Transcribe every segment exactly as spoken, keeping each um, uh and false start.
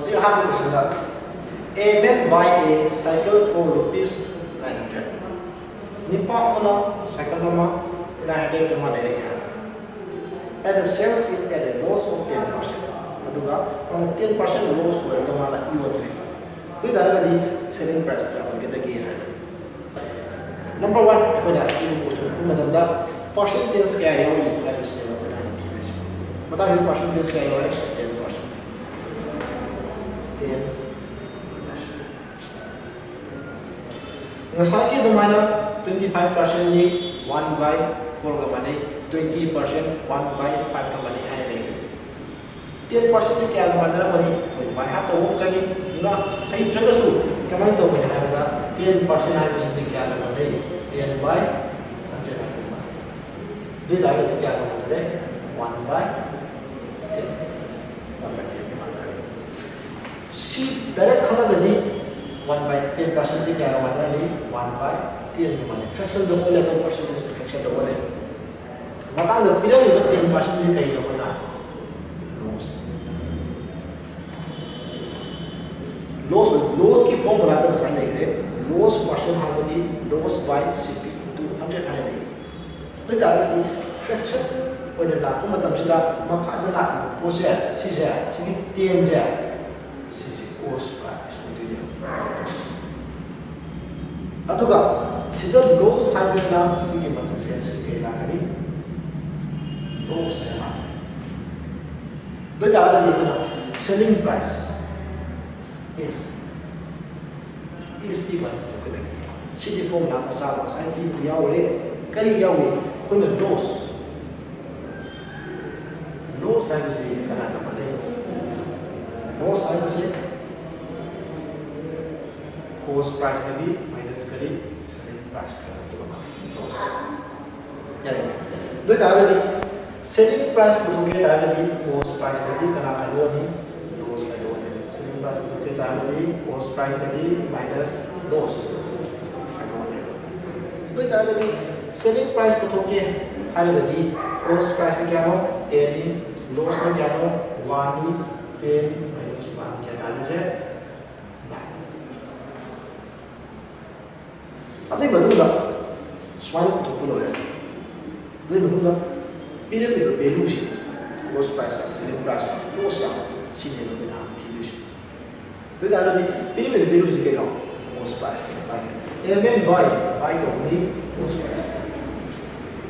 ꯍꯧꯖꯤꯛ ꯑꯍꯥꯟꯕ ꯀꯣꯏꯁꯟꯗ, "A man buy a cycle for rupees nine hundred." ꯅꯤꯄꯥ ꯑꯃꯅ ꯁꯥꯏꯀꯜ ꯑꯃ ꯅꯥꯏꯟ ꯍꯟꯗ꯭ꯔꯦꯗ ꯑꯃ ꯂꯩꯔꯛꯑꯦ ꯍꯥꯏ꯫ "And sells it at a loss of ten percent." ꯑꯗꯨꯒ ꯃꯥꯅ ꯇꯦꯟ ꯄꯥꯔꯁꯦꯟ ꯂꯣꯁ ꯑꯣꯏꯔꯒ ꯃꯥꯅ ꯌꯣꯟꯈ꯭ꯔꯦ꯫ ꯑꯗꯨ ꯑꯣꯏꯇꯥꯔꯒꯗꯤ ꯁꯦꯂꯤꯡ ꯄ꯭ꯔꯥꯏꯁ ꯀꯌꯥ ꯑꯣꯏꯒꯗꯒꯦ ꯍꯥꯏ꯫ ꯅꯝꯕꯔ ꯋꯥꯟ, ꯑꯩꯈꯣꯏꯅ ꯑꯁꯤꯒꯤ ꯄꯣꯠꯁꯦ ꯍꯪꯕ ꯃꯇꯝꯗ ꯄꯥꯔꯁꯦꯟꯇꯦꯖ ꯀꯌꯥ ꯌꯥꯎꯔꯤ ꯍꯥꯏꯕꯁꯤꯅꯦꯕ ꯑꯩꯈꯣꯏꯅ ꯍꯥꯟꯅ ꯊꯤꯗꯣꯏꯁꯦ꯫ ꯃꯇꯥꯡꯁꯤꯗ ꯄꯥꯔꯁꯦꯟꯇꯦꯖ ꯀꯌꯥ ꯌꯥꯎꯔꯦ? Ten percent. ꯇꯦꯟ꯫ ꯉꯁꯥꯏꯒꯤ ꯑꯗꯨꯃꯥꯏꯅ twenty five percentꯅꯤ, one by fourꯒ ꯃꯥꯟꯅꯩ, twenty percent one by fiveꯀ ꯃꯥꯟꯅꯩ ꯍꯥꯏꯔ ꯂꯩꯔꯦ꯫ ꯇꯦꯟ ꯄꯥꯔꯁꯦꯟꯗꯤ ꯀꯌꯥꯒ ꯃꯥꯟꯅꯔꯝꯒꯅꯤ? ꯑꯩꯈꯣꯏ ꯕꯥꯏ ꯍꯥꯔꯠ ꯇꯧꯕ ꯑꯃꯨꯛ ꯆꯪꯉꯤ꯫ ꯉ-, ꯍꯩꯇ꯭ꯔꯒꯁꯨ ꯀꯃꯥꯏꯅ ꯇꯧꯒꯅꯤ ꯍꯥꯏꯕꯗ, ꯇꯦꯟ ꯄꯥꯔꯁꯦꯟ ꯍꯥꯏꯕꯁꯤꯗꯤ ꯀꯌꯥꯒ ꯃꯥꯟꯅꯩ? Ten by hundred ꯍꯥꯏꯕꯒ ꯃꯥꯟꯅꯩ꯫ ꯑꯗꯨ ꯑꯣꯏ ꯇꯥꯔꯒꯗꯤ ꯀꯌꯥꯒ ꯃꯥꯟꯅꯔꯦ? One by ten꯫ One by tenꯒ ꯃꯥꯟꯅꯔꯦ꯫ ꯁꯤ ꯗꯥꯏꯔꯦꯛ ꯈꯪꯉꯒꯗꯤ one by ten percentꯁꯤ ꯀꯌꯥꯒ ꯃꯥꯟꯅꯔꯅꯤ? One by tenꯒ ꯃꯥꯟꯅꯩ꯫ Fractionꯗ ꯑꯣꯜꯂꯦ, ꯑꯩꯈꯣꯏ percentageꯁꯦ fractionꯗ ꯑꯣꯜꯂꯦ꯫ ꯃꯇꯥꯡꯗ ꯄꯤꯔꯝꯃꯤꯕ ten percentꯁꯤ ꯀꯩꯅꯣ ꯑꯩꯈꯣꯏꯅ? Loss꯫ Loss, lossꯀꯤ formulaꯗ ꯉꯁꯥꯏ ꯂꯩꯈ꯭ꯔꯦ꯫ Loss percent ꯍꯥꯏꯕꯗꯤ loss by C P into hundred ꯍꯥꯏꯅ ꯂꯩ꯫ ꯑꯗꯨ ꯑꯣꯏ ꯇꯥꯔꯒꯗꯤ fraction ꯑꯣꯏꯅ ꯂꯥꯛꯄ ꯃꯇꯝꯁꯤꯗ ꯃꯈꯥꯗ ꯂꯥꯛꯏꯕ ꯄꯣꯠꯁꯦ, ꯁꯤꯁꯦ, ꯁꯤꯒꯤ tenꯁꯦ, ꯁꯤꯁꯦ cost price ꯑꯣꯏꯗꯣꯏꯅꯦꯕ꯫ ꯑꯗꯨꯒ ꯁꯤꯗ loss ꯍꯥꯏꯕꯅꯤꯅ ꯁꯤꯒꯤ ꯃꯊꯛꯁꯦ ꯁꯤ ꯀꯩ ꯂꯥꯛꯀꯅꯤ? Loss ꯍꯥꯏꯅ ꯂꯥꯛꯀꯅꯤ꯫ ꯑꯗꯨ ꯑꯣꯏ ꯇꯥꯔꯒꯗꯤ ꯑꯩꯈꯣꯏꯅ selling price is, is equal to ꯀꯩꯗꯒꯤ ꯁꯤꯒꯤ formula ꯃꯆꯥ ꯑꯃ ꯉꯁꯥꯏ ꯄꯤꯕꯗ ꯌꯥꯎꯔꯦ꯫ ꯀꯔꯤ ꯌꯥꯎꯏ? ꯑꯩꯈꯣꯏꯅ loss, loss ꯍꯥꯏꯕꯁꯤ ꯀꯅꯥꯒ ꯃꯥꯟꯅꯩ? Loss ꯍꯥꯏꯕꯁꯤ cost priceꯇꯒꯤ minus ꯀꯔꯤ? Selling priceꯀ ꯑꯗꯨꯒ ꯃꯥꯟꯅꯩ꯫ Loss꯫ ꯌꯥꯔꯦ꯫ ꯑꯗꯨ ꯑꯣꯏ ꯇꯥꯔꯒꯗꯤ selling price ꯄꯨꯊꯣꯛꯀꯦ ꯍꯥꯏ ꯇꯥꯔꯒꯗꯤ cost priceꯇꯒꯤ ꯀꯅꯥ ꯈꯥꯏꯗꯣꯛꯑꯅꯤ? Loss ꯈꯥꯏꯗꯣꯛꯑꯅꯤ꯫ Selling price ꯄꯨꯊꯣꯛꯀꯦ ꯇꯥꯔꯒꯗꯤ cost priceꯇꯒꯤ minus loss ꯈꯥꯏꯗꯣꯛꯑꯅꯦꯕ꯫ ꯑꯗꯨ ꯑꯣꯏ ꯇꯥꯔꯒꯗꯤ selling price ꯄꯨꯊꯣꯛꯀꯦ ꯍꯥꯏꯔꯒꯗꯤ cost priceꯅ ꯀꯌꯥꯅꯣ? Tenꯅꯤ꯫ Lossꯅ ꯀꯌꯥꯅꯣ? Oneꯅꯤ꯫ Ten minus one ꯀꯌꯥ ꯍꯥꯏꯕꯁꯦ ꯅꯥꯏꯟ꯫ ꯑꯗꯨꯒꯤ ꯃꯇꯨꯡꯗ ꯁꯨꯃꯥꯏꯅ ꯄꯨꯊꯣꯛꯄ ꯂꯣꯏꯔꯦ꯫ ꯑꯗꯨꯒꯤ ꯃꯇꯨꯡꯗ ꯄꯤꯔꯝꯃꯤꯕ value ꯁꯤ, cost price, selling price, loss ꯌꯥꯝ, ꯁꯤꯅꯦꯕ ꯑꯩꯈꯣꯏꯅ ꯍꯥꯟꯅ ꯊꯤꯗꯣꯏꯁꯦ꯫ ꯑꯗꯨ ꯑꯣꯏꯇꯥꯔꯒꯗꯤ ꯄꯤꯔꯝꯃꯤꯕ value ꯁꯤ ꯀꯩꯅꯣ? Cost price ꯅꯦꯕ ꯇꯥꯔꯒꯗꯤ M N ꯕꯥꯏ ꯕꯥꯏ ꯇꯧꯕꯅꯤ, cost price꯫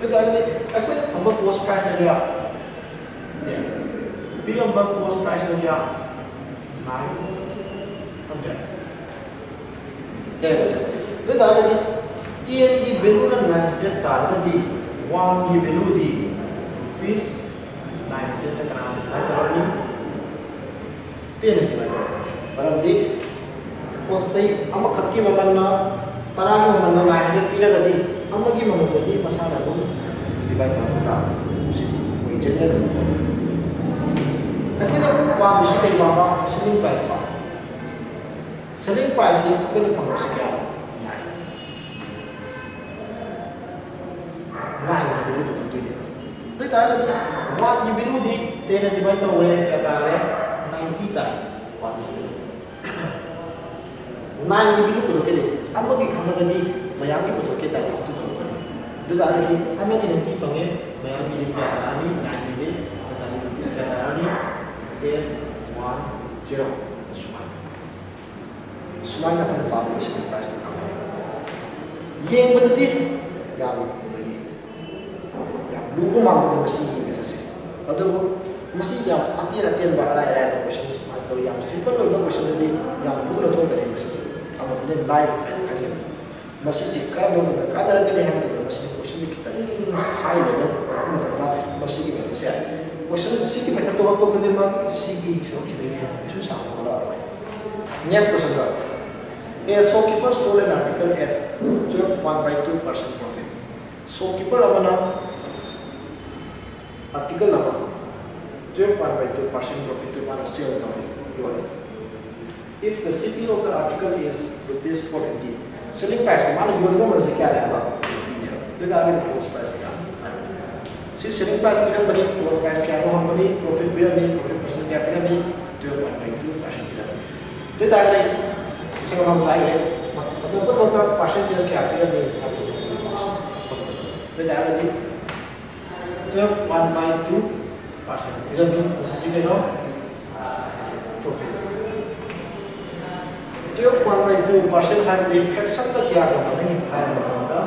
ꯑꯗꯨ ꯑꯣꯏꯇꯥꯔꯒꯗꯤ ꯑꯩꯈꯣꯏꯅ ꯐꯪꯕ cost price ꯅ ꯀꯌꯥ? ꯇꯦꯟ꯫ ꯄꯤꯔꯝꯕ cost price ꯅ ꯀꯌꯥ? Nine hundred. ꯌꯥꯏꯀꯣ ꯁꯦ? ꯑꯗꯨ ꯑꯣꯏꯇꯥꯔꯒꯗꯤ ꯇꯦꯟꯒꯤ value ꯅ ꯅꯥꯏꯟ ꯍꯟꯗ꯭ꯔꯦꯠ ꯇꯥꯔꯒꯗꯤ ꯋꯥꯟꯒꯤ value ꯗꯤ ꯔꯨꯄꯤꯁ ꯅꯥꯏꯟ ꯍꯟꯗ꯭ꯔꯦꯠꯇ ꯀꯅꯥꯅ divide ꯇꯧꯔꯅꯤ? ꯇꯦꯟꯅ divide ꯇꯧꯔꯅꯤ꯫ ꯃꯔꯝꯗꯤ ꯄꯣꯠ ꯆꯩ ꯑꯃꯈꯛꯀꯤ ꯃꯃꯜꯅ ꯇꯔꯥꯒꯤ ꯃꯃꯜꯅ ꯅꯥꯏꯟ ꯍꯟꯗ꯭ꯔꯦꯠ ꯄꯤꯔꯒꯗꯤ ꯑꯃꯒꯤ ꯃꯃꯜꯗꯗꯤ ꯃꯁꯥꯅ ꯑꯗꯨꯝ divide ꯇꯧꯔꯛꯄ ꯇꯥꯕ꯫ ꯁꯤꯗꯤ ꯑꯩꯈꯣꯏ general ꯑꯣꯏꯕ ꯄꯣꯠꯅꯤ꯫ ꯑꯩꯈꯣꯏꯅ ꯄꯥꯝꯃꯤꯁꯤ ꯀꯩ ꯄꯥꯝꯕ? Selling price ꯄꯥꯝꯕ꯫ Selling price ꯁꯤ ꯑꯩꯈꯣꯏꯅ ꯐꯪꯕꯁꯤ ꯀꯌꯥꯅꯣ? ꯅꯥꯏꯟ꯫ ꯅꯥꯏꯟꯒꯤ value ꯄꯨꯊꯣꯛꯇꯣꯏꯅꯦꯕ꯫ ꯑꯗꯨ ꯑꯣꯏꯇꯥꯔꯒꯗꯤ ꯋꯥꯟꯒꯤ value ꯗꯤ ꯇꯦꯟꯅ divide ꯇꯧꯔꯦ, ꯀꯌꯥ ꯇꯥꯔꯦ? ꯅꯥꯏꯟꯇꯤ ꯇꯥꯔꯦ꯫ ꯋꯥꯟꯒꯤ value꯫ ꯅꯥꯏꯟꯒꯤ value ꯄꯨꯊꯣꯛꯀꯦꯗꯤ ꯑꯃꯒꯤ ꯈꯪꯉꯒꯗꯤ ꯃꯌꯥꯝꯒꯤ ꯄꯨꯊꯣꯛꯀꯦ ꯇꯥꯔꯗꯤ ꯑꯗꯨ ꯇꯧꯔꯛꯀꯅꯤ꯫ ꯑꯗꯨ ꯇꯥꯔꯒꯗꯤ ꯑꯃꯒꯤ ꯅꯥꯏꯟꯇꯤ ꯐꯪꯉꯦ, ꯃꯌꯥꯝꯒꯤꯗꯤ ꯀꯌꯥ ꯇꯥꯔꯅꯤ? ꯅꯥꯏꯟꯒꯤꯗꯤ ꯑꯗꯨ ꯇꯥꯔꯗꯤ ꯔꯨꯄꯤꯁ ꯀꯌꯥ ꯇꯥꯔꯅꯤ? Eight one zero. ꯁꯨꯃꯥꯏꯅ꯫ ꯁꯨꯃꯥꯏꯅ ꯑꯩꯈꯣꯏꯅ ꯄꯥꯝꯃꯤꯕ selling price ꯇꯣ ꯐꯪꯒꯅꯤ꯫ ꯌꯦꯡꯕꯗꯗꯤ ꯌꯥꯝ ꯂꯨꯏ꯫ ꯌꯥꯝ ꯂꯨꯕ ꯃꯥꯟꯕꯗ ꯃꯁꯤꯒꯤ method ꯁꯦ꯫ ꯑꯗꯨꯕꯨ ꯃꯁꯤ ꯌꯥꯝ ꯑꯇꯦꯟ ꯑꯇꯦꯟꯕ ꯑꯔꯥꯏ ꯑꯔꯥꯏꯕ question ꯁꯨꯃꯥꯏꯅ ꯇꯧꯏ꯫ ꯌꯥꯝ simple ꯑꯣꯏꯕ question ꯗꯗꯤ ꯌꯥꯝ ꯂꯨꯅ ꯊꯣꯛꯀꯅꯤ꯫ ꯃꯁꯤ ꯑꯃꯗꯨꯅ ꯂꯥꯏ ꯍꯥꯏꯅ ꯈꯟꯒꯅꯤ꯫ ꯃꯁꯤꯁꯦ ꯀꯔꯝꯕ ꯃꯇꯝꯗ ꯀꯥꯟꯅꯔꯛꯀꯅꯤ ꯍꯥꯏꯕ ꯃꯇꯝꯗ ꯃꯁꯤ question ꯁꯦ ꯈꯤꯇꯪ high level ꯑꯣꯏꯔꯛꯄ ꯃꯇꯝꯗ ꯃꯁꯤꯒꯤ method ꯁꯦ, question ꯁꯤꯒꯤ method ꯇꯣ ꯍꯣꯠꯄ ꯈꯨꯗꯤꯡꯃꯛ ꯁꯤꯒꯤ ꯁꯔꯨꯛꯁꯤꯗꯒꯤ ꯍꯦꯟꯅ ꯀꯩꯁꯨ ꯁꯥꯡꯅ ꯍꯣꯠꯂꯛꯑꯔꯣꯏ꯫ Next question the, A shopkeeper sold an article at twelve one by two percent profit. Shopkeeper ꯑꯃꯅ article ꯑꯃ twelve one by two percent profit ꯇ ꯃꯥꯅ sell ꯇꯧꯔꯦ, ꯌꯣꯜꯂꯦ꯫ If the C P of the article is rupees four fifty, selling price ꯇꯣ ꯃꯥꯅ ꯌꯣꯜꯂꯤꯕ ꯃꯃꯜꯁꯦ ꯀꯌꯥꯅꯦ ꯍꯥꯏꯕ? Fifty ꯅꯦꯕ꯫ ꯑꯗꯨ ꯑꯣꯏꯇꯥꯔꯒꯗꯤ cost price ꯀꯌꯥ? ꯁꯤ selling price ꯄꯤꯔꯝꯕꯅꯤ, cost price ꯀꯌꯥ ꯐꯪꯉꯝꯕꯅꯤ, profit ꯄꯤꯔꯝꯃꯤ, profit percent ꯀꯌꯥ ꯄꯤꯔꯝꯃꯤ? twelve one by two percent ꯄꯤꯔꯝꯃꯤ꯫ ꯑꯗꯨ ꯑꯣꯏꯇꯥꯔꯒꯗꯤ ꯂꯤꯁꯤꯡ ꯑꯃ ꯆꯥꯏꯈ꯭ꯔꯦ꯫ ꯃꯇꯝ ꯄꯨꯝꯅꯃꯛꯇ percentage ꯀꯌꯥ ꯄꯤꯔꯝꯃꯤ ꯍꯥꯏꯕꯁꯤ ꯑꯗꯨ ꯑꯣꯏꯇꯥꯔꯒꯗꯤ twelve one by two percent ꯄꯤꯔꯝꯃꯤ꯫ ꯃꯁꯤꯁꯤ ꯀꯩꯅꯣ? Profit꯫ Twelve one by two percent ꯍꯥꯏꯕꯗꯤ fraction ꯗ ꯀꯌꯥ ꯌꯧꯒꯅꯤ ꯍꯥꯏꯕ ꯃꯇꯝꯗ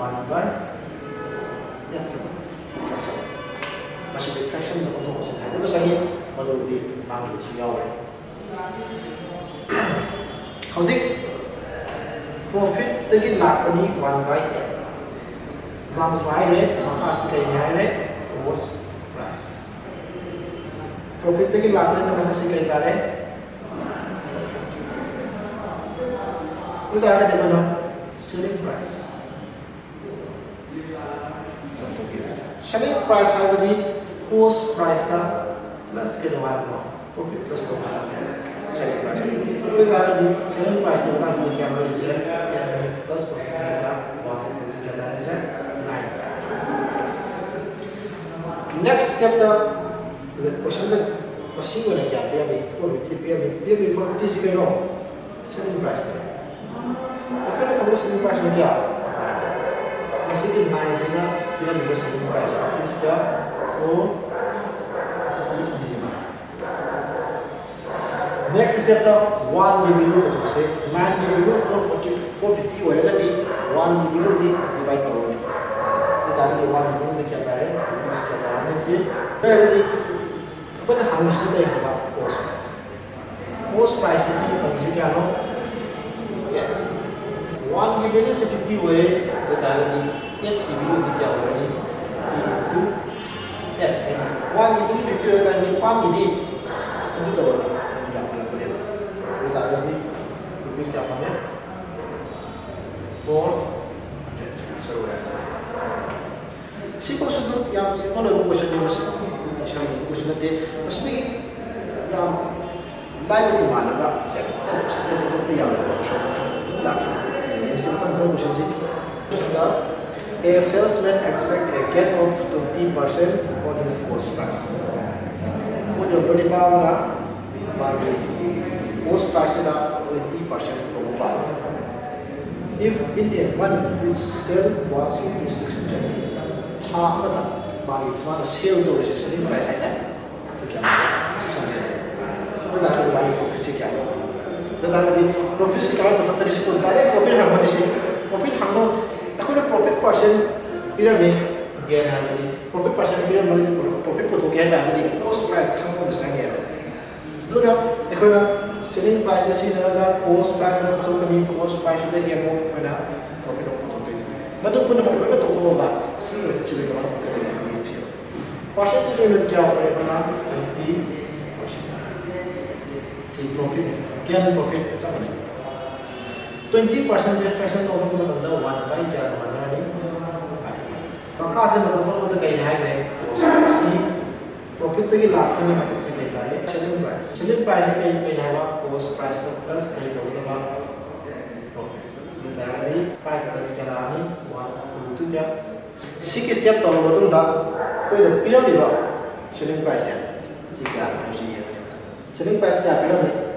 one by eight ꯀꯤ fraction꯫ ꯃꯁꯤꯗꯤ fraction ꯗ ꯑꯣꯟꯊꯣꯛ ꯑꯣꯟꯁꯤꯟ ꯍꯥꯏꯕ ꯑꯃ ꯆꯪꯉꯤ, ꯃꯗꯨꯗꯤ ꯃꯥꯡꯈꯤꯕꯁꯨ ꯌꯥꯎꯔꯦ꯫ ꯍꯧꯖꯤꯛ profit ꯇꯒꯤ ꯂꯥꯛꯄꯅꯤ one by eight꯫ ꯃꯃꯥꯡꯗꯁꯨ ꯍꯥꯏꯈ꯭ꯔꯦ, ꯃꯈꯥꯁꯤ ꯀꯔꯤꯅꯤ ꯍꯥꯏꯔꯦ? Cost price꯫ Profit ꯇꯒꯤ ꯂꯥꯛꯄꯅꯤꯅ ꯃꯊꯛꯁꯤ ꯀꯔꯤ ꯇꯥꯔꯦ? ꯑꯗꯨ ꯇꯥꯔꯒꯗꯤ ꯑꯩꯈꯣꯏꯅ selling price꯫ Selling price ꯍꯥꯏꯕꯗꯤ cost price ꯇ plus ꯀꯩꯅꯣ ꯍꯥꯏꯕꯀꯣ, profit plus ꯇꯧꯕ ꯆꯪꯉꯦ selling price ꯇ꯫ ꯑꯗꯨ ꯑꯣꯏꯇꯥꯔꯒꯗꯤ selling price ꯇ ꯃꯇꯥꯡꯁꯤꯗ ꯀꯌꯥ ꯂꯩꯔꯤꯁꯦ? Plus profit ꯇ one ꯀꯌꯥ ꯇꯥꯔꯦꯁꯦ? Nine ꯇꯥꯔꯦ꯫ Next step ꯇ question ꯗ ꯃꯁꯤꯡ ꯑꯣꯏꯅ ꯀꯌꯥ ꯄꯤꯔꯝꯃꯤ? Four fifty ꯄꯤꯔꯝꯃꯤ꯫ ꯄꯤꯔꯝꯃꯤ four fifty ꯁꯤ ꯀꯩꯅꯣ? Selling price ꯅꯦ꯫ ꯑꯩꯈꯣꯏꯅ ꯐꯪꯕ selling price ꯅ ꯀꯌꯥ? Nine꯫ ꯃꯁꯤꯒꯤ nine ꯁꯤꯅ ꯄꯤꯔꯝꯃꯤꯕ selling price rupees ꯀꯌꯥ? Four fifty ꯑꯅꯤꯁꯤꯃ꯫ Next step ꯇ one ꯒꯤ value ꯄꯨꯊꯣꯛꯁꯦ꯫ Nine ꯒꯤ value four forty, four fifty ꯑꯣꯏꯔꯒꯗꯤ one ꯒꯤ value ꯗꯤ divide ꯇꯧꯔꯅꯤ꯫ ꯑꯗꯨ ꯇꯥꯔꯒꯗꯤ one ꯒꯤ value ꯗꯤ ꯀꯌꯥ ꯇꯥꯔꯦ? Rupees ꯀꯌꯥ ꯇꯥꯔꯅꯤ ꯁꯤ? ꯑꯗꯨ ꯑꯣꯏꯔꯒꯗꯤ ꯑꯩꯈꯣꯏꯅ ꯍꯪꯉꯤꯁꯤꯅ ꯀꯔꯤ ꯍꯥꯏꯕ? Cost price꯫ Cost price ꯁꯤ ꯑꯩꯈꯣꯏꯅ ꯐꯪꯉꯤꯁꯤ ꯀꯌꯥꯅꯣ? One ꯒꯤ value ꯁꯤ fifty ꯑꯣꯏꯔꯦ꯫ ꯑꯗꯨ ꯑꯣꯏꯇꯥꯔꯒꯗꯤ eight ꯀꯤ value ꯗꯤ ꯀꯌꯥ ꯑꯣꯏꯔꯅꯤ? Fifty into eight ꯍꯥꯏꯗꯤ one ꯒꯤ value fifty ꯑꯣꯏꯔꯦ ꯇꯥꯔꯗꯤ ꯅꯤꯄꯥꯟꯒꯤꯗꯤ into ꯇꯧꯔꯅꯤ꯫ ꯑꯗꯨꯗꯤ ꯌꯥꯝꯈꯠꯂꯛꯄꯅꯦꯕ꯫ ꯑꯗꯨ ꯑꯣꯏꯇꯥꯔꯒꯗꯤ rupees ꯀꯌꯥ ꯐꯪꯉꯦ? Four hundred꯫ Answer ꯑꯣꯏꯔꯦ꯫ ꯁꯤꯐꯧꯁꯨ ꯑꯗꯨꯝ ꯌꯥꯝ simple ꯑꯣꯏꯕ question ꯅꯤ꯫ ꯃꯁꯤ ꯌꯥꯝ ꯂꯨꯕ question ꯅꯠꯇꯦ꯫ ꯃꯁꯤꯗꯒꯤ ꯌꯥꯝ ꯂꯥꯏꯕꯗꯤ ꯃꯥꯜꯂꯒ ꯍꯦꯛꯇ ꯁꯕꯖꯦꯛꯇ ꯍꯣꯠꯄ ꯌꯥꯒꯗꯕ question ꯈꯔ ꯑꯗꯨꯝ ꯂꯥꯛꯈꯤꯕ꯫ ꯑꯗꯨꯅ ꯌꯦꯡꯁꯤ ꯃꯊꯪ ꯃꯊꯪ question ꯁꯤ꯫ ꯁꯤꯗ, "A salesman expect a gain of twenty percent on his cost price." ꯄꯣꯠ ꯌꯣꯟꯕ ꯅꯨꯄꯥ ꯑꯃꯅ ꯃꯥꯒꯤ cost priceꯇꯨꯗ twenty percent promo ꯄꯥꯜꯂꯤ꯫ If in a month his sale was rupees six hundred, ꯊꯥ ꯑꯃꯗ ꯃꯥꯒꯤ ꯃꯥꯅ sale ꯇꯧꯔꯤꯁꯦ, selling price ꯍꯥꯏꯇꯥꯔꯦ, ꯁꯤ ꯀꯌꯥꯅꯣ? Six hundred꯫ ꯑꯗꯨ ꯇꯥꯔꯒꯗꯤ ꯃꯥꯒꯤ profitꯁꯦ ꯀꯌꯥꯅꯣ? ꯑꯗꯨ ꯇꯥꯔꯒꯗꯤ profitꯁꯤ ꯀꯃꯥꯏꯅ ꯄꯨꯊꯣꯛꯀꯅꯤ? ꯁꯤ direct profit ꯍꯪꯕꯅꯤ꯫ ꯁꯤ profit ꯍꯪꯉꯣ꯫ ꯑꯩꯈꯣꯏꯅ profit percent ꯄꯤꯔꯝꯃꯤ, gain ꯍꯥꯏꯕꯗꯤ profit percent ꯄꯤꯔꯝꯃꯒꯗꯤ profit ꯄꯨꯊꯣꯛꯀꯦ ꯍꯥꯏ ꯇꯥꯔꯒꯗꯤ cost price ꯈꯪꯕ ꯑꯃ ꯆꯪꯉꯦꯕ꯫ ꯑꯗꯨꯅ ꯑꯩꯈꯣꯏꯅ selling priceꯁꯦ ꯁꯤꯖꯤꯟꯅꯔꯒ cost price ꯑꯃ ꯄꯨꯊꯣꯛꯀꯅꯤ, cost priceꯇꯨꯗꯒꯤ ꯑꯃꯨꯛ ꯑꯩꯈꯣꯏꯅ profit ꯑꯃ ꯄꯨꯊꯣꯛꯇꯣꯏꯅꯤ꯫ ꯃꯗꯨ ꯄꯨꯝꯅꯃꯛ ꯂꯣꯏꯅ ꯇꯣꯛꯊꯣꯛꯑꯒ ꯁꯤꯒꯤ ꯃꯊꯛꯁꯤꯗ ꯀꯃꯥꯏꯅ ꯑꯣꯟꯒꯗꯒꯦ ꯍꯥꯏꯕꯗꯨ ꯌꯦꯡꯁꯦꯕ꯫ Percentage ꯑꯣꯏꯅ ꯀꯌꯥ ꯑꯣꯏꯔꯦ? ꯑꯩꯈꯣꯏꯅ twenty percent꯫ ꯁꯤ profit, gain profit ꯆꯞ ꯃꯥꯟꯅꯩ꯫ Twenty percentꯁꯦ fraction ꯇꯧꯊꯣꯛꯄ ꯃꯇꯝꯗ one by ꯀꯌꯥꯅ ꯃꯥꯟꯅꯔꯅꯤ? Five꯫ ꯃꯈꯥꯁꯦ ꯃꯇꯝ ꯄꯨꯝꯅꯃꯛꯇ ꯀꯩꯅ ꯍꯥꯏꯈ꯭ꯔꯦ? Cost priceꯅꯤ꯫ Profitꯇꯒꯤ ꯂꯥꯛꯄꯅ ꯃꯊꯛꯁꯦ ꯀꯩ ꯇꯥꯔꯦ? Selling price꯫ Selling priceꯁꯦ ꯀꯩ, ꯀꯩꯅ ꯍꯥꯏꯕ? Cost priceꯇ plus ꯀꯩ ꯇꯧꯒꯗꯕ? Profit꯫ ꯑꯗꯨ ꯇꯥꯔꯒꯗꯤ five plus ꯀꯌꯥ ꯂꯥꯛꯑꯅꯤ? One, two, two ꯀꯌꯥ? ꯁꯤꯒꯤ step ꯇꯧꯔꯕ ꯃꯇꯨꯡꯗ ꯑꯩꯈꯣꯏꯗ ꯄꯤꯔꯝꯃꯤꯕ selling priceꯁꯦ ꯁꯤ ꯀꯌꯥꯅꯣ ꯍꯥꯏꯕꯁꯤ ꯌꯦꯡꯒꯅꯤ꯫ Selling price ꯀꯌꯥ ꯄꯤꯔꯝꯃꯤ?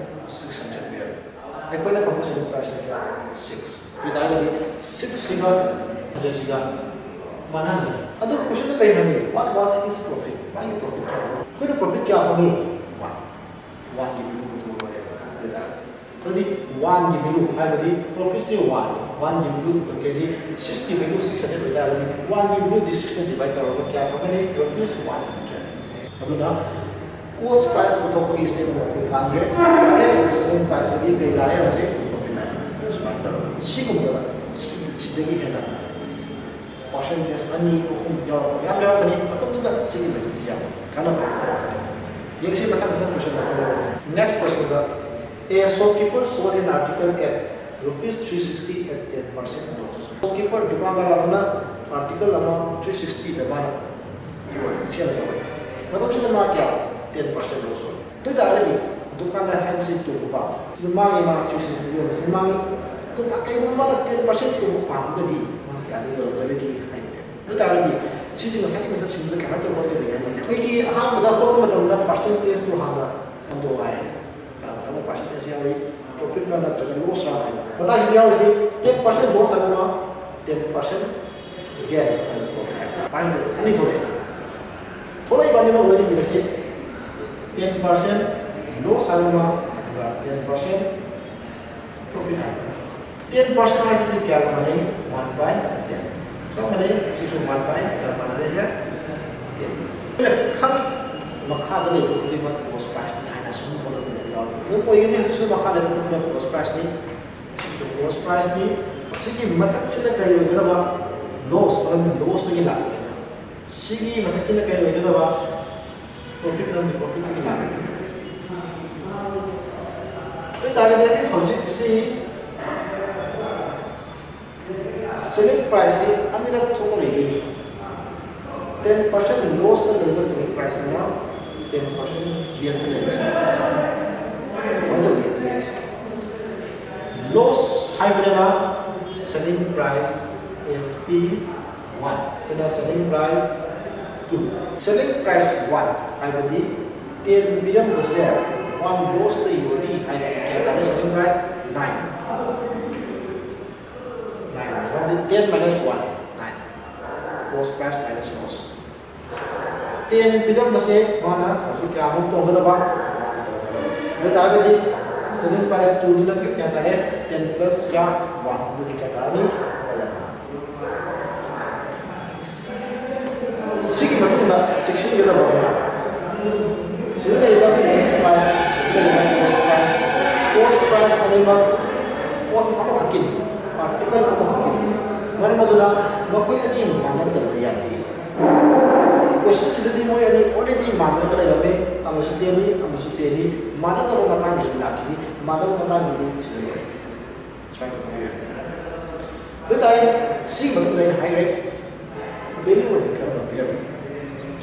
Six hundred ꯄꯤꯔꯝꯃꯤ꯫ ꯑꯩꯈꯣꯏꯅ ꯐꯪꯕ selling priceꯅ ꯀꯌꯥ? Six꯫ ꯑꯗꯨ ꯇꯥꯔꯒꯗꯤ sixꯁꯤꯒ hundredꯁꯤꯒ ꯃꯥꯟꯅꯍꯟꯒꯅꯤ꯫ ꯑꯗꯨꯒ questionꯗ ꯀꯔꯤ ꯍꯪꯉꯤ? What was his profit? ꯃꯥꯒꯤ profit ꯀꯌꯥꯅꯣ? ꯑꯩꯈꯣꯏꯅ profit ꯀꯌꯥ ꯐꯪꯉꯤ? One꯫ Oneꯒꯤ value ꯄꯨꯊꯣꯛꯑ ꯂꯣꯏꯔꯦ꯫ ꯑꯗꯨ ꯇꯥꯔꯒꯗꯤ ꯑꯗꯨꯗꯤ oneꯒꯤ value ꯍꯥꯏꯕꯗꯤ profitꯁꯦ one, oneꯒꯤ value ꯄꯨꯊꯣꯛꯀꯦꯗꯤ sixꯀꯤ value six hundred ꯑꯣꯏꯇꯥꯔꯒꯗꯤ oneꯒꯤ valueꯗꯤ sixꯅ divide ꯇꯧꯔꯒ ꯀꯌꯥ ꯐꯪꯒꯅꯤ? Rupees one hundred꯫ ꯑꯗꯨꯅ cost price ꯄꯨꯊꯣꯛꯄꯒꯤ step ꯑꯃ ꯑꯩꯈꯣꯏ ꯈꯪꯈ꯭ꯔꯦ꯫ Selling priceꯇꯒꯤ ꯀꯩ ꯂꯥꯛꯑꯦ? ꯍꯧꯖꯤꯛ profit ꯂꯥꯛꯑꯦ꯫ ꯁꯨꯃꯥꯏꯅ ꯇꯧꯔꯒ ꯁꯤꯒꯨꯝꯕꯗ ꯁꯤ-, ꯁꯤꯗꯒꯤ ꯍꯦꯟꯅ percentage ꯑꯅꯤ, ꯑꯍꯨꯝ ꯌꯥꯎꯔꯛꯄ ꯌꯥꯝ ꯌꯥꯎꯔꯛꯀꯅꯤ꯫ ꯃꯇꯝꯗꯨꯗ ꯁꯤꯒꯤ methodꯁꯤ ꯌꯥꯝ ꯀꯥꯟꯅꯕ ꯌꯥꯝ ꯌꯥꯎꯔꯛꯀꯅꯤ꯫ ꯌꯦꯡꯁꯤ ꯃꯊꯪ ꯃꯊꯪ question ꯑꯃ ꯂꯧꯔꯒꯦ꯫ Next questionꯗ, A shopkeeper sold an article at rupees three sixty at ten percent loss꯫ Shopkeeper, ꯗꯨꯀꯥꯟꯗꯥꯔ ꯑꯃꯅ article ꯑꯃ three sixtyꯗ ꯃꯥꯅ ꯌꯣꯜꯂꯦ, sale ꯇꯧꯔꯦ꯫ ꯃꯇꯝꯁꯤꯗ ꯃꯥ ꯀꯌꯥ? Ten percent loss ꯑꯣꯏ꯫ ꯑꯗꯨ ꯑꯣꯏ ꯇꯥꯔꯒꯗꯤ ꯗꯨꯀꯥꯟꯗꯥꯔ ꯍꯥꯏꯕꯁꯤ ꯇꯣꯡꯕ ꯄꯥꯝꯃꯤ꯫ ꯁꯤꯗ ꯃꯥꯡꯉꯤ, ꯃꯥ three sixty ꯌꯣꯟꯕꯁꯤꯗ ꯃꯥꯡꯉꯤ꯫ ꯑꯗꯨꯒ ꯀꯩꯒꯨꯝꯕ ꯃꯥꯅ ten percent ꯇꯣꯡꯕ ꯄꯥꯝꯃꯒꯗꯤ ꯃꯥ ꯀꯌꯥꯗ ꯌꯣꯜꯂꯝꯒꯗꯒꯦ ꯍꯥꯏꯕꯅꯦ꯫ ꯑꯗꯨ ꯑꯣꯏ ꯇꯥꯔꯒꯗꯤ ꯁꯤꯁꯦ ꯉꯁꯥꯏꯒꯤ methodꯁꯤꯡꯁꯤꯗ ꯀꯃꯥꯏꯅ ꯇꯧꯔꯒ ꯍꯣꯠꯀꯗꯒꯦ ꯍꯥꯏꯗꯤ ꯑꯩꯈꯣꯏꯒꯤ ꯑꯍꯥꯟꯕꯗ ꯍꯣꯠꯄ ꯃꯇꯝꯗ percentageꯇꯣ ꯍꯥꯟꯅ ꯈꯪꯗꯣꯛꯑꯣ ꯍꯥꯏ꯫ ꯄꯥꯔꯁꯦꯟꯇꯦꯖ ꯌꯥꯎꯔꯤ, ꯄ꯭ꯔꯣꯐꯤꯠ ꯔ ꯅꯠꯇ꯭ꯔꯒ ꯂꯣꯁ ꯔ ꯍꯥꯏꯕ꯫ ꯃꯇꯥꯡꯁꯤꯗ ꯌꯥꯎꯔꯤꯁꯤ ꯇꯦꯟ ꯄꯥꯔꯁꯦꯟ ꯂꯣꯁ ꯍꯥꯏꯕ ꯑꯃ, ꯇꯦꯟ ꯄꯥꯔꯁꯦꯟ ꯒꯦꯟ ꯍꯥꯏꯕ ꯄ꯭ꯔꯣꯐꯤꯠ ꯍꯥꯏꯕ ꯄꯥꯔꯁꯦꯟꯇꯦꯖ ꯑꯅꯤ ꯊꯣꯛꯂꯛꯑꯦ꯫ ꯊꯣꯛꯂꯛꯏꯕ ꯑꯅꯤꯃꯛ ꯂꯣꯏꯅ ꯏꯔꯁꯤ꯫ ꯇꯦꯟ ꯄꯥꯔꯁꯦꯟ ꯂꯣꯁ ꯍꯥꯏꯕ ꯑꯃ, ꯑꯗꯨꯒ ꯇꯦꯟ ꯄꯥꯔꯁꯦꯟ ꯄ꯭ꯔꯣꯐꯤꯠ ꯍꯥꯏꯕ ꯑꯃ꯫ ꯇꯦꯟ ꯄꯥꯔꯁꯦꯟ ꯍꯥꯏꯕꯗꯤ ꯀꯌꯥꯒ ꯃꯥꯟꯅꯩ? ꯋꯥꯟ ꯕꯥꯏ ꯇꯦꯟ꯫ ꯆꯞ ꯃꯥꯟꯅꯩ, ꯁꯤꯁꯨ ꯋꯥꯟ ꯕꯥꯏ ꯀꯌꯥ ꯃꯥꯟꯅꯔꯤꯁꯦ? ꯇꯦꯟ꯫ ꯑꯩꯈꯣꯏꯅ ꯈꯪꯉꯤ, ꯃꯈꯥꯗ ꯂꯩꯕ ꯈꯨꯗꯤꯡꯃꯛ ꯀꯣꯁ ꯄ꯭ꯔꯥꯏꯁꯅꯤ ꯍꯥꯏꯅ ꯁꯨꯝ ꯍꯣꯠꯅꯕꯗ ꯌꯥꯎꯏ꯫ ꯑꯗꯨꯝ ꯑꯣꯏꯒꯅꯤ, ꯍꯧꯖꯤꯛꯁꯨ ꯃꯈꯥ ꯂꯩꯕ ꯈꯨꯗꯤꯡꯃꯛ ꯀꯣꯁ ꯄ꯭ꯔꯥꯏꯁꯅꯤ꯫ ꯁꯤꯁꯨ ꯀꯣꯁ ꯄ꯭ꯔꯥꯏꯁꯅꯤ꯫ ꯁꯤꯒꯤ ꯃꯊꯛꯁꯤꯅ ꯀꯔꯤ ꯑꯣꯏꯒꯗꯕ? ꯂꯣꯁ, ꯃꯔꯝꯗꯤ ꯂꯣꯁꯇꯒꯤ ꯂꯥꯛꯄꯅꯤꯅ꯫ ꯁꯤꯒꯤ ꯃꯊꯛꯀꯤꯅ ꯀꯔꯤ ꯑꯣꯏꯒꯗꯕ? ꯄ꯭ꯔꯣꯐꯤꯠ, ꯃꯔꯝꯗꯤ ꯄ꯭ꯔꯣꯐꯤꯠꯇꯒꯤ ꯂꯥꯛꯄꯅꯤ꯫ ꯑꯗꯨ ꯑꯣꯏꯇꯥꯔꯒꯗꯤ ꯑꯩ ꯍꯧꯖꯤꯛꯁꯤ ꯁꯦꯂꯤꯡ ꯄ꯭ꯔꯥꯏꯁꯁꯤ ꯑꯅꯤꯔꯛ ꯊꯣꯛꯅ ꯂꯩꯗꯣꯏꯅꯤ꯫ ꯇꯦꯟ ꯄꯥꯔꯁꯦꯟ ꯂꯣꯁꯇ ꯂꯩꯕ ꯁꯦꯂꯤꯡ ꯄ꯭ꯔꯥꯏꯁ ꯑꯃ, ꯇꯦꯟ ꯄꯥꯔꯁꯦꯟ ꯒꯦꯟꯗ ꯂꯩꯕ ꯁꯦꯂꯤꯡ ꯄ꯭ꯔꯥꯏꯁ ꯑꯃ꯫ ꯀꯃꯥꯏꯅ ꯇꯧꯒꯦ? ꯂꯣꯁ ꯍꯥꯏꯕꯗꯅ selling price S P one, ꯁꯤꯅ selling price two. Selling price one ꯍꯥꯏꯕꯗꯤ ꯇꯦꯟ ꯄꯤꯔꯝꯕꯁꯦ ꯋꯥꯟ ꯂꯣꯁꯇ ꯌꯣꯜꯂꯤ ꯍꯥꯏꯕꯗꯤ ꯀꯌꯥ ꯇꯥꯔꯦ? Selling price nine. ꯅꯥꯏꯟ ꯍꯥꯏꯗꯤ ten minus one, nine. Cost price minus loss. Ten ꯄꯤꯔꯝꯕꯁꯦ ꯃꯥꯅ ꯍꯧꯖꯤꯛ ꯀꯌꯥꯃꯨꯛ ꯇꯣꯡꯒꯗꯕ? ꯋꯥꯟ ꯇꯣꯡꯒꯗꯕ꯫ ꯑꯗꯨ ꯑꯣꯏꯇꯥꯔꯒꯗꯤ ꯁꯦꯂꯤꯡ ꯄ꯭ꯔꯥꯏꯁ ꯇꯨꯗꯨꯅ ꯀꯌꯥ ꯇꯥꯔꯦ? ꯇꯦꯟ ꯄ꯭ꯂꯁ ꯀꯌꯥ? ꯋꯥꯟ꯫ ꯑꯗꯨꯗꯤ ꯀꯌꯥ ꯇꯥꯔꯅꯤ? ꯑꯦꯂꯦꯚꯦꯟ꯫ ꯁꯤꯒꯤ ꯃꯇꯨꯡꯗ ꯆꯦꯛꯁꯤꯟꯒꯗꯕ ꯑꯃꯅ, ꯁꯤꯗ ꯂꯩꯔꯤꯕ ꯂꯤꯁ ꯄ꯭ꯔꯥꯏꯁ, ꯁꯤꯗ ꯂꯩꯔꯤꯕ ꯀꯣꯁ ꯄ꯭ꯔꯥꯏꯁ, ꯀꯣꯁ ꯄ꯭ꯔꯥꯏꯁ ꯑꯅꯤꯃꯛ ꯄꯣꯠ ꯑꯃꯈꯛꯀꯤꯅꯤ, ꯑꯥꯔꯇꯤꯀꯜ ꯑꯃꯈꯛꯀꯤꯅꯤ꯫ ꯃꯔꯝ ꯑꯗꯨꯅ ꯃꯈꯣꯏ ꯑꯅꯤ ꯃꯥꯟꯅꯗꯕ ꯌꯥꯗꯦ꯫ ꯀꯣꯏꯁꯟꯁꯤꯗꯗꯤ ꯃꯣꯏ ꯑꯅꯤ ꯑꯣꯜꯔꯦꯗꯤ ꯃꯥꯟꯅꯔꯒ ꯂꯩꯔꯝꯃꯦ, ꯑꯃꯁꯨ ꯇꯦꯟꯅꯤ, ꯑꯃꯁꯨ ꯇꯦꯟꯅꯤ, ꯃꯥꯟꯅꯗꯕ ꯃꯇꯥꯡꯒꯤꯁꯨ ꯂꯥꯛꯈꯤꯅꯤ, ꯃꯥꯟꯅꯕ ꯃꯇꯥꯡꯒꯤꯗꯤ ꯁꯤꯗ ꯂꯣꯏꯔꯦ꯫ ꯁꯨꯃꯥꯏꯅ ꯇꯧꯕꯤꯔꯝꯃꯤ꯫ ꯑꯗꯨ ꯇꯥꯔꯗꯤ ꯁꯤꯒꯤ ꯃꯇꯨꯡꯗ ꯑꯩꯅ ꯍꯥꯏꯈ꯭ꯔꯦ, ꯚꯦꯂ꯭ꯌꯨ ꯑꯣꯏꯅ ꯀꯔꯝꯕ ꯄꯤꯔꯝꯃꯤ?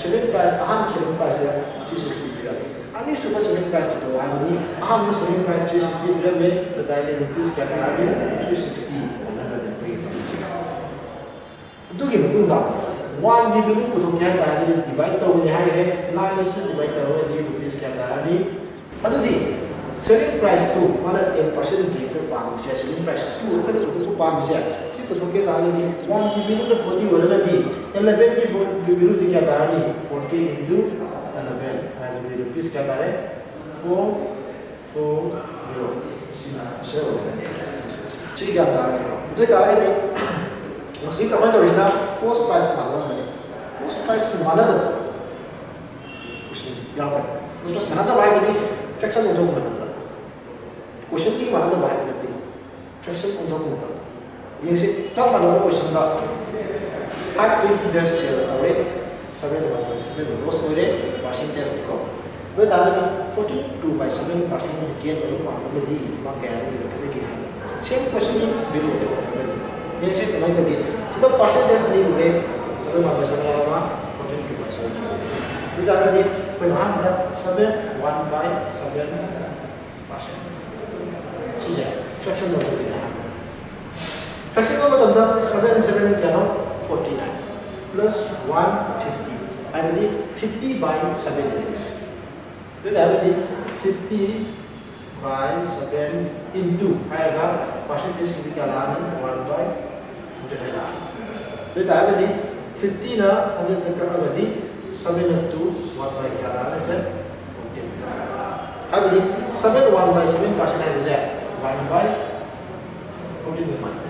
ꯁꯦꯂꯤꯡ ꯄ꯭ꯔꯥꯏꯁ, ꯑꯍꯥꯟꯕ ꯁꯦꯂꯤꯡ ꯄ꯭ꯔꯥꯏꯁꯁꯦ ꯊ꯭ꯔꯤ ꯁꯤꯛꯁꯇꯤ ꯄꯤꯔꯝꯃꯤ꯫ ꯑꯅꯤꯁꯨꯕ ꯁꯦꯂꯤꯡ ꯄ꯭ꯔꯥꯏꯁ ꯄꯨꯊꯣꯛꯑꯣ ꯍꯥꯏꯕꯅꯤ꯫ ꯑꯍꯥꯟꯕ ꯁꯦꯂꯤꯡ ꯄ꯭ꯔꯥꯏꯁ ꯊ꯭ꯔꯤ ꯁꯤꯛꯁꯇꯤ ꯄꯤꯔꯝꯃꯤ꯫ ꯑꯗꯨ ꯇꯥꯔꯗꯤ ꯔꯨꯄꯤꯁ ꯀꯌꯥ ꯇꯥꯔꯅꯤ? ꯊ꯭ꯔꯤ ꯁꯤꯛꯁꯇꯤ ꯑꯣꯟꯅꯔꯅꯤ ꯑꯩꯈꯣꯏꯒꯤ ꯊꯕꯛꯁꯤꯅ꯫ ꯑꯗꯨꯒꯤ ꯃꯇꯨꯡꯗ ꯋꯥꯟꯒꯤ ꯚꯦꯂ꯭ꯌꯨ ꯄꯨꯊꯣꯛꯀꯦ ꯍꯥꯏ ꯇꯥꯔꯒꯗꯤ ꯗꯤꯚꯥꯏꯠ ꯇꯧꯒꯅꯤ ꯍꯥꯏꯈ꯭ꯔꯦ꯫ ꯅꯥꯏꯟ ꯑꯁꯤꯅ ꯗꯤꯚꯥꯏꯠ ꯇꯧꯔꯒꯗꯤ ꯔꯨꯄꯤꯁ ꯀꯌꯥ ꯇꯥꯔꯅꯤ? ꯑꯗꯨꯗꯤ Selling price ꯇꯨ ꯃꯥꯅ ten percent gain ꯗ ꯄꯥꯝꯃꯤꯁꯦ, selling price ꯇꯨ ꯑꯩꯈꯣꯏꯅ ꯄꯨꯊꯣꯛꯄ ꯄꯥꯝꯃꯤꯁꯦ, ꯁꯤ ꯄꯨꯊꯣꯛꯀꯦ ꯇꯥꯔꯒꯗꯤ, one ꯒꯤ value ꯗ forty ꯑꯣꯏꯔꯒꯗꯤ eleven ꯒꯤ value ꯗꯤ ꯀꯌꯥ ꯇꯥꯔꯅꯤ? Forty into eleven ꯍꯥꯏꯕꯗꯤ rupees ꯀꯌꯥ ꯇꯥꯔꯦ? Four four zero꯫ ꯁꯤ ꯒ꯭ꯌꯥꯟ ꯇꯥꯔꯒꯦꯀꯣ꯫ ꯑꯗꯨ ꯑꯣꯏꯇꯥꯔꯒꯗꯤ ꯍꯧꯖꯤꯛ ꯀꯃꯥꯏꯅ ꯇꯧꯔꯤꯁꯤꯅ, cost price ꯃꯥꯟꯅꯔꯝꯒꯅꯤ꯫ Cost price ꯃꯥꯟꯅꯗꯕ question ꯌꯥꯎꯔꯛꯀꯅꯤ꯫ Cost price ꯃꯥꯟꯅꯗꯕ ꯍꯥꯏꯕꯗꯤ fraction ꯑꯣꯟꯊꯣꯛꯄ ꯃꯇꯝꯗ꯫ Question ꯗꯤ ꯃꯥꯟꯅꯗꯕ ꯍꯥꯏꯕ ꯅꯠꯇꯦ, fraction ꯑꯣꯟꯊꯣꯛꯄ ꯃꯇꯝꯗ꯫ ꯌꯦꯡꯁꯤ, ꯆꯞ ꯃꯥꯟꯅꯕ question ꯗ five twenty days sale ꯇꯧꯔꯦ, seven one by seven loss ꯑꯣꯏꯔꯦ, percentage ꯅꯤꯀꯣ꯫ ꯑꯗꯨ ꯑꯣꯏꯇꯥꯔꯒꯗꯤ forty two by seven percent gain ꯑꯣꯏꯕ ꯄꯥꯝꯂꯒꯗꯤ ꯃꯥ ꯀꯌꯥꯗ ꯌꯣꯟꯒꯗꯒꯦ ꯍꯥꯏꯕ same question ꯒꯤ value ꯑꯣꯟꯊꯣꯛꯂꯛꯀꯅꯤ꯫ ꯌꯦꯡꯁꯤ ꯀꯃꯥꯏꯅ ꯇꯧꯒꯦ꯫ ꯁꯤꯗ percentage ꯑꯅꯤ ꯎꯔꯦ, seven one by seven ꯑꯃ, forty two by seven꯫ ꯑꯗꯨ ꯑꯣꯏꯇꯥꯔꯒꯗꯤ ꯑꯩꯈꯣꯏꯅ ꯑꯍꯥꯟꯕꯗ seven one by seven percent꯫ ꯁꯤꯁꯦ fraction ꯑꯣꯟꯊꯣꯛꯇꯣꯏꯅꯦ ꯑꯍꯥꯟꯕꯗ꯫ Fraction ꯇꯧꯕ ꯃꯇꯝꯗ seven seven ꯀꯌꯥꯅꯣ? Forty nine plus one fifty, ꯍꯥꯏꯕꯗꯤ fifty by seven ꯗꯅꯤ꯫ ꯑꯗꯨ ꯑꯣꯏꯇꯥꯔꯒꯗꯤ fifty by seven into ꯍꯥꯏꯔꯒ percentage ꯀꯤꯗꯤ ꯀꯌꯥ ꯂꯥꯛꯑꯅꯤ? One by hundred ꯍꯥꯏ ꯂꯥꯛꯑꯅꯤ꯫ ꯑꯗꯨ ꯑꯣꯏꯇꯥꯔꯒꯗꯤ fifty ꯅ hundred ꯇ ꯀꯛꯑꯒꯗꯤ seven ꯅ two, one by ꯀꯌꯥ ꯂꯥꯛꯑꯅꯤ ꯁꯦ? Fourteen꯫ ꯍꯥꯏꯕꯗꯤ seven one by seven percent ꯍꯥꯏꯕꯁꯦ one by fourteen ꯒ ꯃꯥꯟꯅꯩ꯫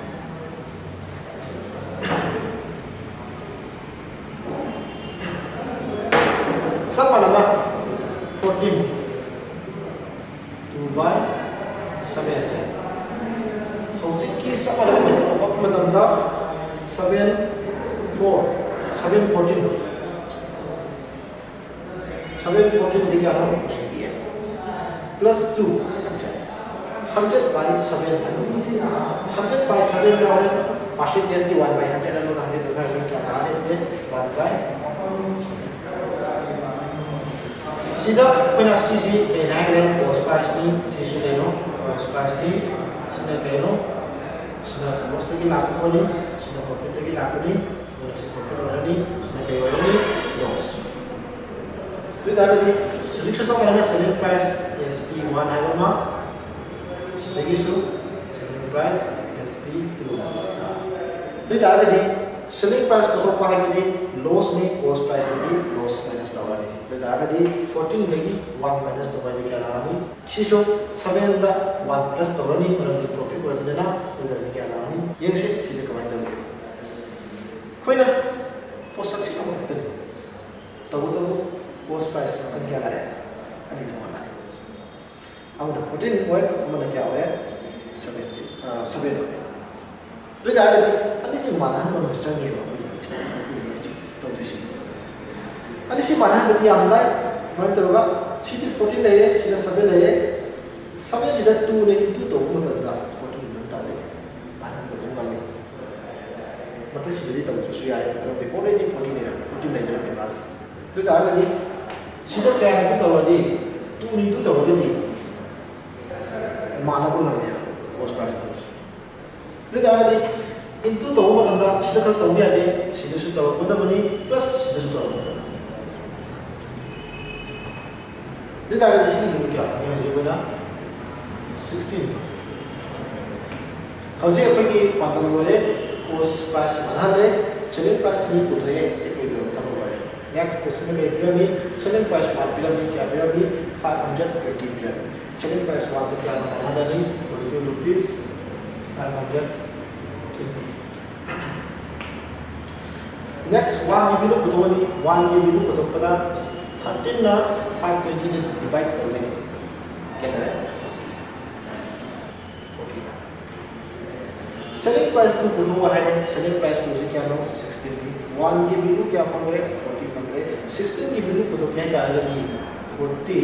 ꯆꯞ ꯃꯥꯟꯅꯅ fourteen, two by seven ꯁꯦ ꯍꯧꯖꯤꯛꯀꯤ ꯆꯞ ꯃꯥꯟꯅꯕ method ꯇ ꯍꯣꯠꯄ ꯃꯇꯝꯗ seven four, seven fourteen, seven fourteen ꯗꯤ ꯀꯌꯥꯅꯣ? Ninety eight plus two, hundred꯫ Hundred by seven ꯍꯥꯏꯕ꯫ Hundred by seven ꯗ ꯍꯣꯔꯦꯟ percentage ꯀꯤ one by hundred ꯑꯃꯒ hundred ꯑꯃꯒ ꯀꯌꯥ ꯇꯥꯔꯦ? One by ꯁꯤꯗ ꯑꯩꯈꯣꯏꯅ ꯁꯤꯁꯤ ꯀꯩꯅꯣ ꯍꯥꯏꯈ꯭ꯔꯦ? Cost price ꯅꯤ꯫ ꯁꯤꯁꯨ ꯀꯩꯅꯣ? Cost price ꯅꯤ꯫ ꯁꯤꯅ ꯀꯩꯅꯣ? ꯁꯤꯅ cost ꯇꯒꯤ ꯂꯥꯛꯄ ꯄꯣꯠꯅꯤ꯫ ꯁꯤꯅ profit ꯇꯒꯤ ꯂꯥꯛꯄꯅꯤ꯫ ꯑꯗꯨꯅ ꯁꯤ profit ꯑꯣꯏꯔꯅꯤ꯫ ꯁꯤꯅ ꯀꯩ ꯑꯣꯏꯔꯅꯤ? Loss꯫ ꯑꯗꯨ ꯑꯣꯏꯇꯥꯔꯒꯗꯤ ꯁꯤꯗ ꯁꯤꯁꯨ ꯆꯞ ꯃꯥꯟꯅꯅ selling price S P one ꯍꯥꯏꯕ ꯑꯃ, ꯁꯤꯗꯒꯤꯁꯨ selling price S P two ꯍꯥꯏꯕ ꯑꯃ꯫ ꯑꯗꯨ ꯑꯣꯏꯇꯥꯔꯒꯗꯤ selling price ꯄꯨꯊꯣꯛꯄ ꯍꯥꯏꯕꯗꯤ lossꯅꯤ, cost priceꯇꯒꯤ loss minus ꯇꯧꯔꯅꯤ꯫ ꯑꯗꯨ ꯑꯣꯏꯇꯥꯔꯒꯗꯤ fourteenꯗꯒꯤ one minus ꯇꯧꯕ ꯍꯥꯏꯗꯤ ꯀꯌꯥ ꯂꯥꯛꯑꯅꯤ? ꯁꯤꯁꯨ sevenꯗ one plus ꯇꯧꯔꯅꯤ, ꯃꯔꯝꯗꯤ profit ꯑꯣꯏꯕꯅꯤꯅ꯫ ꯑꯗꯨꯗꯗꯤ ꯀꯌꯥ ꯂꯥꯛꯑꯅꯤ? ꯌꯦꯡꯁꯤ ꯁꯤꯗ ꯀꯃꯥꯏꯅ ꯇꯧꯒꯦ꯫ ꯑꯩꯈꯣꯏꯅ ꯄꯣꯠꯁꯛꯁꯤ ꯑꯃꯈꯛꯇꯅꯤ꯫ ꯇꯧꯕꯇꯕꯨ cost price ꯃꯈꯜ ꯀꯌꯥ ꯂꯥꯛꯑꯦ? ꯑꯅꯤ ꯊꯣꯛꯅ ꯂꯥꯛꯑꯦ꯫ ꯑꯃꯅ fourteen ꯑꯣꯏ, ꯑꯃꯅ ꯀꯌꯥ ꯑꯣꯏꯔꯦ? Seventeen, seven ꯑꯣꯏꯔꯦ꯫ ꯑꯗꯨ ꯑꯣꯏꯇꯥꯔꯒꯗꯤ ꯑꯅꯤꯁꯤ ꯃꯥꯟꯅꯍꯟꯕ ꯑꯃ ꯆꯪꯉꯦꯕ ꯑꯩꯈꯣꯏꯒꯤ ꯁ꯭ꯇꯦꯞ ꯑꯩꯈꯣꯏꯒꯤ ꯍꯧꯖꯤꯛ ꯇꯧꯗꯣꯏꯁꯦ꯫ ꯑꯅꯤꯁꯤ ꯃꯥꯟꯅꯍꯟꯕꯗꯤ ꯌꯥꯝ ꯂꯥꯏ꯫ ꯀꯃꯥꯏꯅ ꯇꯧꯔꯒ ꯁꯤꯗꯤ fourteen ꯂꯩꯔꯦ, ꯁꯤꯗ seven ꯂꯩꯔꯦ꯫ Sevenꯁꯤꯗ twoꯅ into ꯇꯧꯕ ꯃꯇꯝꯗ fourteen ꯑꯗꯨꯝ ꯇꯥꯖꯩ꯫ ꯃꯥꯟꯅꯍꯟꯕ ꯑꯗꯨꯝ ꯉꯝꯃꯤ꯫ ꯃꯊꯛꯁꯤꯗꯗꯤ ꯇꯧꯗ꯭ꯔꯁꯨ ꯌꯥꯔꯦ, ꯃꯔꯝꯗꯤ already fourteen ꯂꯩꯔꯝꯃꯦ, fourteen ꯂꯩꯖꯔꯝꯃꯦ ꯃꯥꯒꯤ꯫ ꯑꯗꯨ ꯑꯣꯏꯇꯥꯔꯒꯗꯤ ꯁꯤꯗ ꯀꯌꯥ into ꯇꯧꯔꯗꯤ, twoꯅ into ꯇꯧꯔꯒꯗꯤ ꯃꯥꯟꯅꯕ ꯉꯝꯃꯦꯕ cost price ꯑꯗꯨꯁꯨ꯫ ꯑꯗꯨ ꯑꯣꯏꯇꯥꯔꯒꯗꯤ into ꯇꯧꯕ ꯃꯇꯝꯗ ꯁꯤꯗ ꯈꯛ ꯇꯧꯕ ꯌꯥꯗꯦ, ꯁꯤꯗꯁꯨ ꯇꯧꯔꯛꯀꯗꯕꯅꯤ, plus ꯁꯤꯗꯁꯨ ꯇꯧꯔꯛꯀꯗꯕꯅꯤ꯫ ꯑꯗꯨ ꯑꯣꯏꯇꯥꯔꯒꯗꯤ ꯁꯤꯒꯤ ꯃꯤꯅꯤꯠ ꯀꯌꯥ ꯐꯪꯉꯦ? ꯍꯧꯖꯤꯛ ꯑꯩꯈꯣꯏꯅ sixteen꯫ ꯍꯧꯖꯤꯛ ꯑꯩꯈꯣꯏꯒꯤ ꯄꯥꯟꯗꯝ ꯂꯣꯏꯔꯦ꯫ Cost price ꯃꯥꯟꯅꯍꯜꯂꯦ, selling price ꯑꯅꯤ ꯄꯨꯊꯣꯛꯑꯦ, ꯑꯩꯈꯣꯏꯒꯤ ꯑꯣꯏꯕ ꯊꯕꯛ ꯂꯣꯏꯔꯦ꯫ Next question ꯀꯔꯤ ꯄꯤꯔꯝꯃꯤ? Selling price one ꯄꯤꯔꯝꯃꯤ, ꯀꯌꯥ ꯄꯤꯔꯝꯃꯤ? Five hundred twenty ꯄꯤꯔꯝꯃꯤ꯫ Selling price oneꯁꯦ ꯀꯌꯥꯅ ꯃꯥꯟꯅꯍꯜꯂꯅꯤ? Forty two rupees five hundred twenty꯫ Next oneꯒꯤ value ꯄꯨꯊꯣꯛꯑꯅꯤ꯫ Oneꯒꯤ value ꯄꯨꯊꯣꯛꯄꯗ thirteenꯅ five twentyꯅ divide ꯇꯧꯗꯣꯏꯅꯤ꯫ ꯀꯌꯥ ꯇꯥꯔꯦ? Forty ꯇꯥꯔꯦ꯫ Selling price two ꯄꯨꯊꯣꯛꯑꯣ ꯍꯥꯏꯔꯦ꯫ Selling price twoꯁꯤ ꯀꯌꯥꯅꯣ? Sixteenꯅꯤ꯫ Oneꯒꯤ value ꯀꯌꯥ ꯐꯪꯈ꯭ꯔꯦ? Forty ꯐꯪꯈ꯭ꯔꯦ꯫ Sixteenꯒꯤ value ꯄꯨꯊꯣꯛꯀꯦ ꯍꯥꯏ ꯇꯥꯔꯒꯗꯤ forty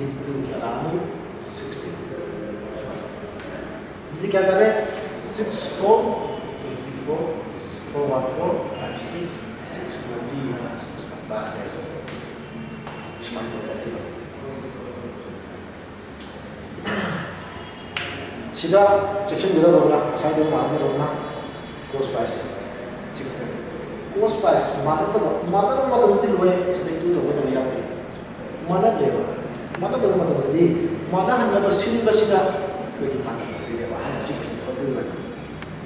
into ꯀꯌꯥ ꯂꯥꯛꯑꯅꯤ? Sixteen꯫ ꯑꯗꯨꯗꯤ ꯀꯌꯥ ꯇꯥꯔꯦ? Six four twenty four, four one four, five six, six twenty ꯍꯥꯏꯅ ꯁꯨꯃꯥꯏꯅ ꯇꯥꯔꯦ꯫ ꯁꯨꯃꯥꯏꯅ ꯇꯧꯔꯦ ꯑꯗꯨꯒ ꯁꯤꯗ ꯆꯦꯛꯁꯤꯟꯒꯗꯕ ꯑꯃꯅ, ꯉꯁꯥꯏꯗꯨꯒ ꯃꯥꯟꯅꯗꯕ ꯑꯃꯅ cost price ꯁꯤ ꯈꯛꯇꯅꯤ꯫ Cost price ꯃꯥꯟꯅꯗꯕ, ꯃꯥꯟꯅꯗꯕ ꯃꯇꯝꯗꯗꯤ ꯂꯣꯏꯔꯦ, ꯁꯤꯗ into ꯇꯧꯒꯗꯕ ꯌꯥꯎꯗꯦ꯫ ꯃꯥꯟꯅꯗ꯭ꯔꯦꯕ꯫ ꯃꯥꯟꯅꯗꯕ ꯃꯇꯝꯗꯗꯤ ꯃꯥꯟꯅꯍꯟꯅꯕ ꯁꯤꯟꯕꯁꯤꯅ ꯑꯩꯈꯣꯏꯒꯤ ꯄꯥꯟꯗꯝ ꯑꯣꯏꯗꯣꯏꯅꯦꯕ꯫ ꯑꯍꯥꯟꯕ ꯁꯤ ꯀꯣꯏꯁꯟ ꯈꯣꯠꯄꯒꯤ ꯑꯣꯏꯅ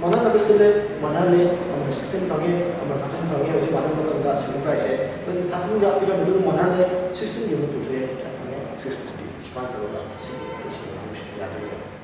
ꯃꯥꯟꯅꯅꯕ ꯁꯤꯜꯂꯦ, ꯃꯥꯟꯅꯍꯜꯂꯦ, ꯑꯃꯅ ꯁꯤꯛꯁꯇꯤꯟ ꯐꯪꯉꯦ, ꯑꯃꯅ ꯊꯥꯔꯇꯤꯟ ꯐꯪꯉꯦ꯫ ꯍꯧꯖꯤꯛ ꯃꯥꯟꯅꯕ ꯃꯇꯝꯗ ꯁꯦꯀꯦꯟ ꯄ꯭ꯔꯥꯏꯖꯁꯦ ꯑꯩꯈꯣꯏꯗꯤ ꯊꯥꯔꯇꯤꯟꯒ ꯄꯤꯔꯝꯕꯗꯨ ꯃꯥꯟꯅꯍꯜꯂꯦ, ꯁꯤꯛꯁꯇꯤꯟꯒꯤ ꯑꯃꯨꯛ ꯄꯨꯊꯣꯛꯑꯦ, ꯀꯌꯥ ꯐꯪꯉꯦ? Six forty. ꯁꯨꯃꯥꯏꯅ ꯇꯧꯔꯒ ꯁꯤꯒꯤ ꯃꯇꯧꯁꯤꯗ ꯉꯥꯡꯕꯁꯤꯡ ꯌꯥꯗꯣꯏꯅꯦꯕ꯫